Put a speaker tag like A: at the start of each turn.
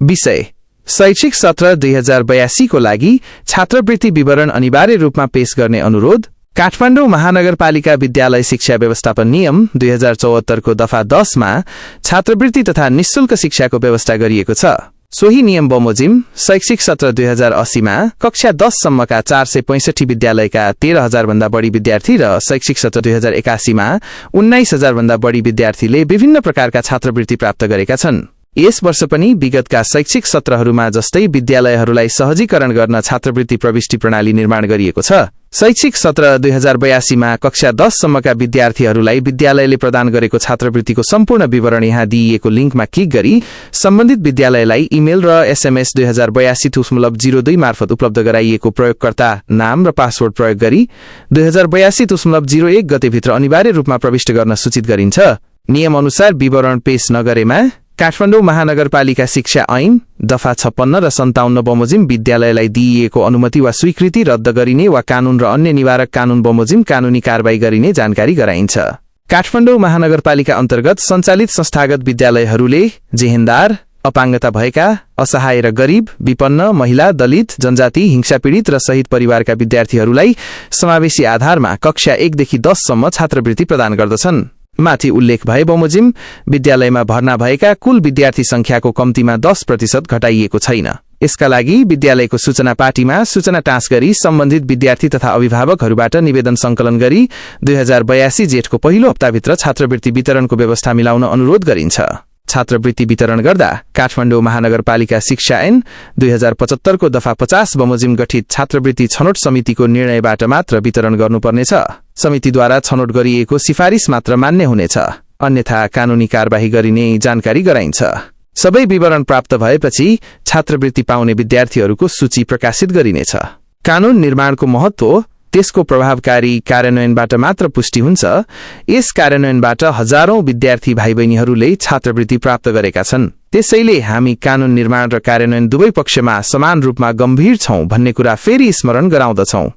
A: विषय शैक्षिक सत्र 2082 को लागि छात्रवृत्ति विवरण अनिवार्य रूपमा पेश गर्ने अनुरोध। काठमाडौँ महानगरपालिका विद्यालय शिक्षा व्यवस्थापन नियम 2074 को दफा 10 मा छात्रवृत्ति तथा निशुल्क शिक्षाको व्यवस्था गरिएको छ। सोही नियम बमोजिम शैक्षिक सत्र 2080 मा कक्षा 10 सम्मका 465 विद्यालयका 13,000 भन्दा बढी विद्यार्थी र शैक्षिक सत्र 2081 मा 19,000 भन्दा बढी विद्यार्थीले विभिन्न प्रकारका छात्रवृत्ति प्राप्त गरेका छन्। यस वर्ष पनि विगतका शैक्षिक सत्रहरूमा जस्तै विद्यालयहरूलाई सहजीकरण गर्न छात्रवृत्ति प्रविष्टि प्रणाली निर्माण गरिएको छ। शैक्षिक सत्र 2082 मा कक्षा 10 सम्मका विद्यार्थीहरूलाई विद्यालयले प्रदान गरेको छात्रवृत्तिको सम्पूर्ण विवरण यहाँ दिइएको लिंकमा क्लिक गरी सम्बन्धित विद्यालयलाई इमेल र एसएमएस 2082.02 मार्फत उपलब्ध गराइएको प्रयोगकर्ता नाम र पासवर्ड प्रयोग गरी 2082.01 गतेभित्र अनिवार्य रूपमा प्रविष्ट गर्न सूचित गरिन्छ। नियम अनुसार विवरण पेश नगरेमा काठमाडौँ महानगरपालिका शिक्षा ऐन दफा 56 र 57 बमोजिम विद्यालयलाई दिइएको अनुमति वा स्वीकृति रद्द गरिने वा कानून र अन्य निवारक कानून बमोजिम कानूनी कारबाही गरिने जानकारी गराइन्छ। काठमाडौँ महानगरपालिका अन्तर्गत सञ्चालित संस्थागत विद्यालयहरूले जेहेन्दार, अपाङ्गता भएका, असहाय र गरीब, विपन्न, महिला, दलित, जनजाति, हिंसा पीडित र शहीद परिवारका विद्यार्थीहरूलाई समावेशी आधारमा कक्षा 1 देखि 10 सम्म छात्रवृत्ति प्रदान गर्दछन्। माथि उल्लेख भए बमोजिम विद्यालयमा भर्ना भएका कुल विद्यार्थी संख्याको कम्तीमा 10% घटाइएको छैन। यसका लागि विद्यालयको सूचना पाटीमा सूचना टाँस गरी सम्बन्धित विद्यार्थी तथा अभिभावकहरूबाट निवेदन संकलन गरी 2082 जेठको पहिलो हप्ताभित्र छात्रवृत्ति वितरणको व्यवस्था मिलाउन अनुरोध गरिन्छ। छात्रवृत्ति वितरण गर्दा काठमाडौँ महानगरपालिका शिक्षा ऐन 2075 को दफा 50 बमोजिम गठित छात्रवृत्ति छनौट समितिको निर्णयबाट मात्र वितरण गर्नुपर्नेछ। समितिद्वारा छनौट गरिएको सिफारिस मात्र मान्य हुनेछ, अन्यथा कानूनी कारबाही गरिने जानकारी गराइन्छ। सबै विवरण प्राप्त भएपछि छात्रवृत्ति पाउने विद्यार्थीहरूको सूची प्रकाशित गरिनेछ। कानून निर्माणको महत्व त्यसको प्रभावकारी कार्यान्वयनबाट मात्र पुष्टि हुन्छ। यस कार्यान्वयनबाट हजारौं विद्यार्थी भाइबहिनीहरूले छात्रवृत्ति प्राप्त गरेका छन्। त्यसैले हामी कानून निर्माण र कार्यान्वयन दुवै पक्षमा समान रूपमा गम्भीर छौं भन्ने कुरा फेरि स्मरण गराउँदछौं।